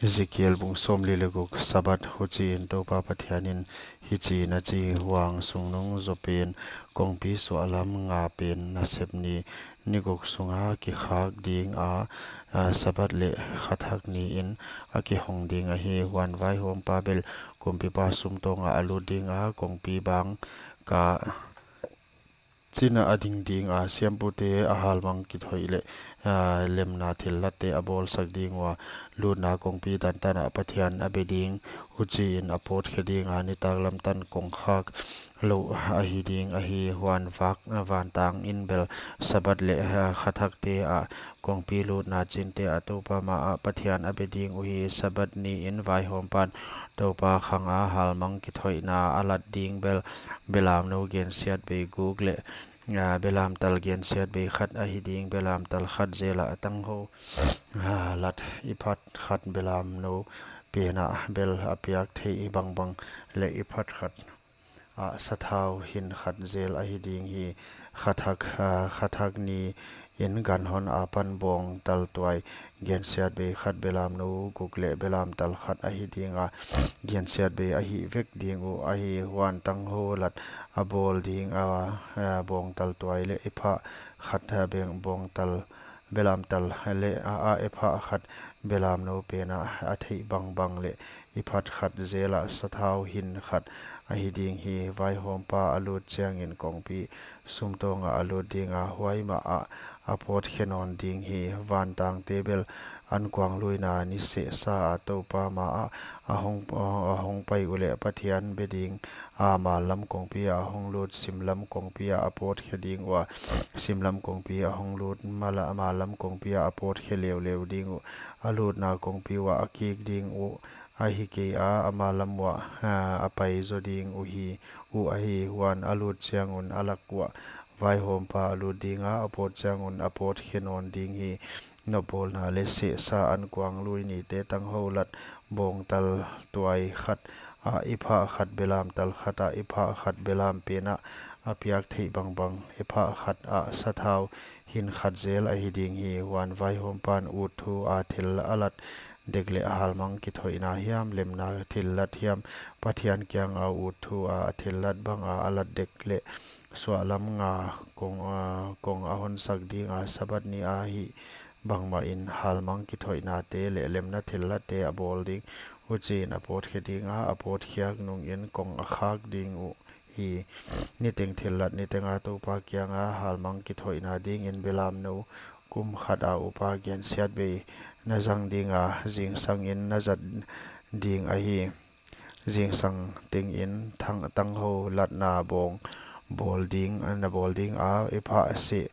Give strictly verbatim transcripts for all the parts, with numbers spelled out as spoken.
Ezekiel bung sawmli leh guk. Sabbath. Huchiin Toupa Pathianin hichiin a chi: Huang sungnung zaw pen, kongpi suahlam nga pen nasep ni, ni guk sunga kikhak dinga, a, Sabbath leh kha thak niin a kihong ding ahi. Huan vaihawmpa bel kumpipa sumtawnga a lut dinga, kongpi bang ka china a ding dinga, siampute a halmang kithoih leh, a, lemna thillatte a bawlsak ding ua, lutna kongpi dan tana Pathian a be ding. Huchiin a pawt khe dinga, nitaklam tan kongkhak lou ahi ding ahi. Huan vak, a, vantangin bel Sabbath leh, a, kha thakte a kongpi lutna chinte a Toupa maa Pathian a be ding uhi. Sabbath niin vaihawmpan Toupa khanga halmang kithoihna a lat ding bel belamnou gensiatbei guk leh, a, belamtal gensiatbei khat ahi ding. Belamtal khat zela a tanghou, a, lat ipha khat belamnou pena bel a piak theih bangbang leh ipha khat a sathau hin khat zel ahi ding hi. Kha thak, a, kha thak niin ganhon apan bawngtal tuai gensiatbei khat, belamnou guk leh belamtal khat ahi dinga, gensiatbei ahi vek ding uh ahi. Huan tanghou lat a bawl dinga, a, bawngtal tuai leh ipha khat, a, beng bawngtal belamtal leh, a, a, ipha khat belamnou pena a theih bangbang leh ipha khat zela sathau hin khat ahi ding hi. Vaihawmpa a lut chiangin kongpi sumtawnga a lut dinga, huai maha a pawt khe nawn ding hi. Vantangte bel ankuangluina ni sehsa a Toupa maa a hong, a hong pai uleh Pathian be ding a, mallam kongpi a hong lut simlam kongpi a a pawt khe ding ua, simlam kongpi a hong lut mala, mallam kongpi a a pawt khe leuleu ding uh. A lutna kongpi ua a kik ding uh ahi kei a, a mallam ua, a, a pai zaw ding uhi, uh ahi. Huan a lut chiangun a lak ua vaihawmpa a lut dinga, a pawt chiangun a pawt khe nawn ding hi. Nopbawlna leh sehsa ankuanglui nite tanghou lat bawngtal tuai khat a ipha khat, belamtal khat a ipha khat belam pena a piak theih bangbang ipha khat a sathau hin khat zel ahi ding hi. Huan vaihawmpan ut thu a thil a lat dek leh halmang kithoihna hiam, lemna thillat hiam, Pathian kianga ut thu a thillat banga a lat dek leh suahlam nga kong, a, kong a honsak dinga, Sabbath ni a hih bangmahin halmang kithoihnate leh lemna thillatte a bawl ding. Huchiin a pawt khe dinga, a pawt khiak nungin kong a khak ding uhi. Niteng thillat nitenga Toupa kianga halmang kithoihna dingin belamnou kum khata upa gensiatbei na zang dinga, zingsangin na zat ding ahi. Zingsang tengin thang, tanghou latna bawng bawl ding, na bawl dinga, ipha seh,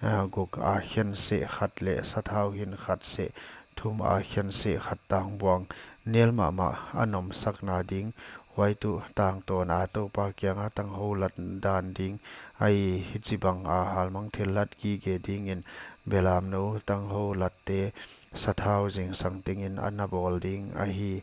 a, guk a khen seh khat leh sathau hin khat seh, thum a khen seh khat tangbuang nel mahmah a nomsakna ding. Huai tuh tangtawna Toupa kianga tanghou lat dan ding ahi. Hichibanga halmang thillat gige dingin belamnou tanghou latte sathau zingsang tengin a na bawl ding ahi,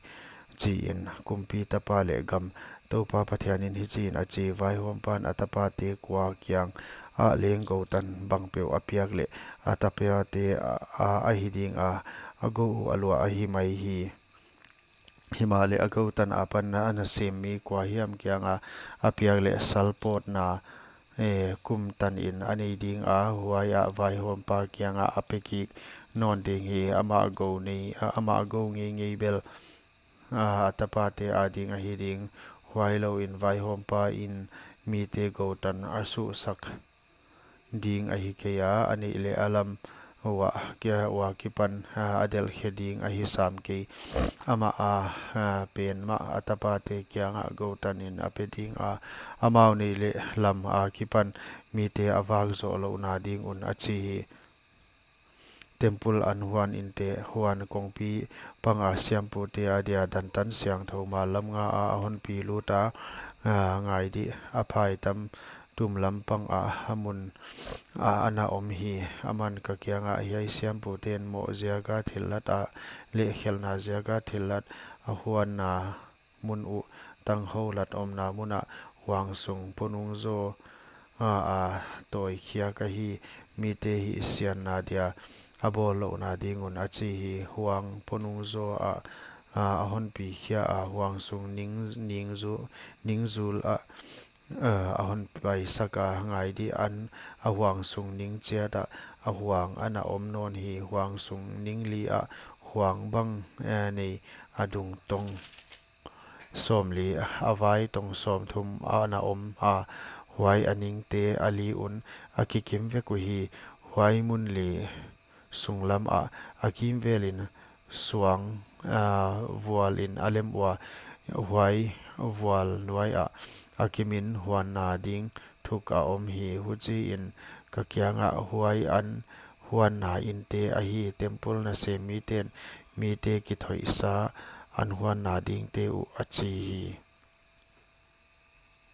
chiin, kumpi tapa leh gam Toupa Pathianin hichiin a chi. Vaihawmpan a tapate kua kiangah leng goutan bangpeuh a piak leh a tapate a, a, ahi dinga, a gou uh a luah ahi mai hi. Himahleh a goutan apan a na sem mi kua hiam kianga a piak leh salpawtna, e, kum tanin a nei dinga, huaiah vaihawmpa kianga a pe kik nawn ding hi. Amah gou nei, a, amah gou ngeingei bel, a, a tapate ading ahi ding. Huailouin vaihawmpa in mite goutan a suhsak ding ahi kei a, a neih leh a lam ua, kia, ua kipan, a, a delh khe ding ahi sam kei. Amah a, a, pen mah a tapate kiangah goutanin a pe dinga, amau neih leh lam a kipan mite a vak zoh louhna ding un, a chi hi. Temple an huan inte, huan kongpi panga siampute adia dantan siangthou mallam nga a a honpi luta, a, ngai dih, a phaitam tumlam panga a mun a, a na om hi. Aman ka kiangah, hiai siamputen moh ziaka thillat a leh khelhna ziaka thillat a huanna mun uh, tanghou lat omna munah huang sung ponung zaw a, a tawi khiak ahi, mite hihsianna dia a bawl louhna ding un, a chi hi. Huang ponung zaw a a, a hon pi khia a, huang sung ning, ning zu, ning zul ah, a, a hon paisak a, ngai di, an a huang sung ning chiat ah, a huang ana om nawn hi. Huang sung ning li ah huang bang, eh, nei a dung tong sawmli, a vai tong sawmthum ana om a, huai a ningte a li un a kikim vek uhi. Huai mun li sunglam ah a kimvelin suang, ah, vualin a lem ua, huai vual nuai ah a kimin huanna ding thuk a om hi. Huchiin ka kiangah, huai an huanna inte ahi, temple nasem miten mite kithoihsa an huanna dingte uh, a chi hi.